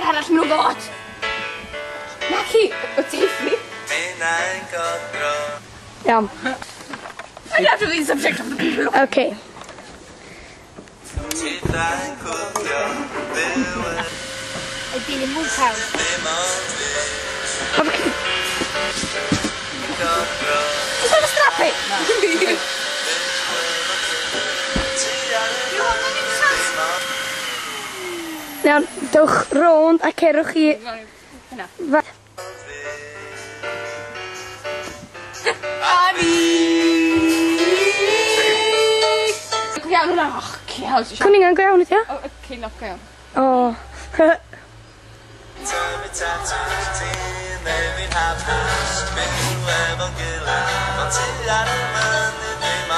Ochr arall maen nhw'n ddod. Naci, y teithlu. Iawn. I have to be the subject of the people. Okay. Is that a strap it? Iawn, dewch rownd a cerwch i... Cwningan go iawn ydi o? O, ceiniog go iawn. O.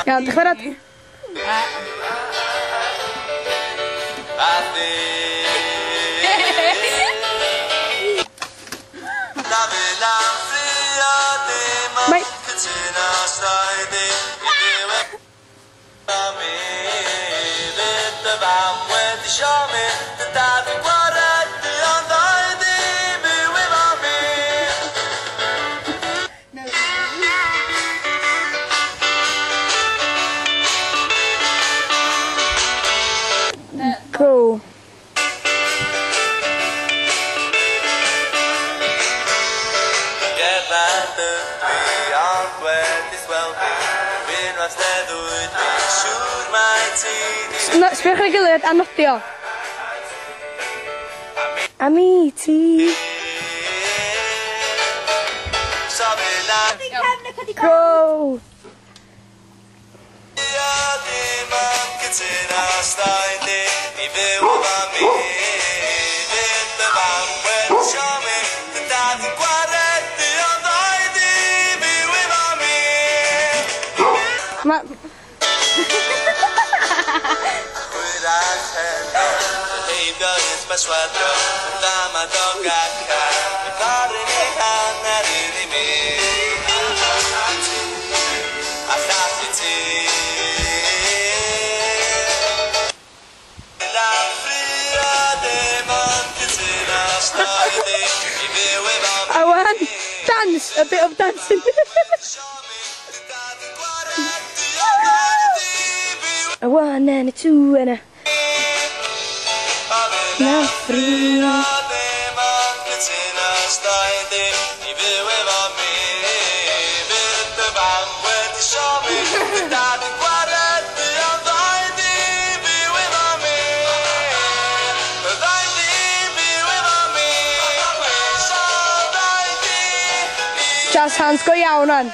Iawn, dych chi'n barod? Mae... Go. No, sbiwch ar ei gilydd a nodio. A mi ti. Go! Ma... I want dance, a bit of dancing. A 1 and a 2 and a now 3. Jazz hands go iawn on.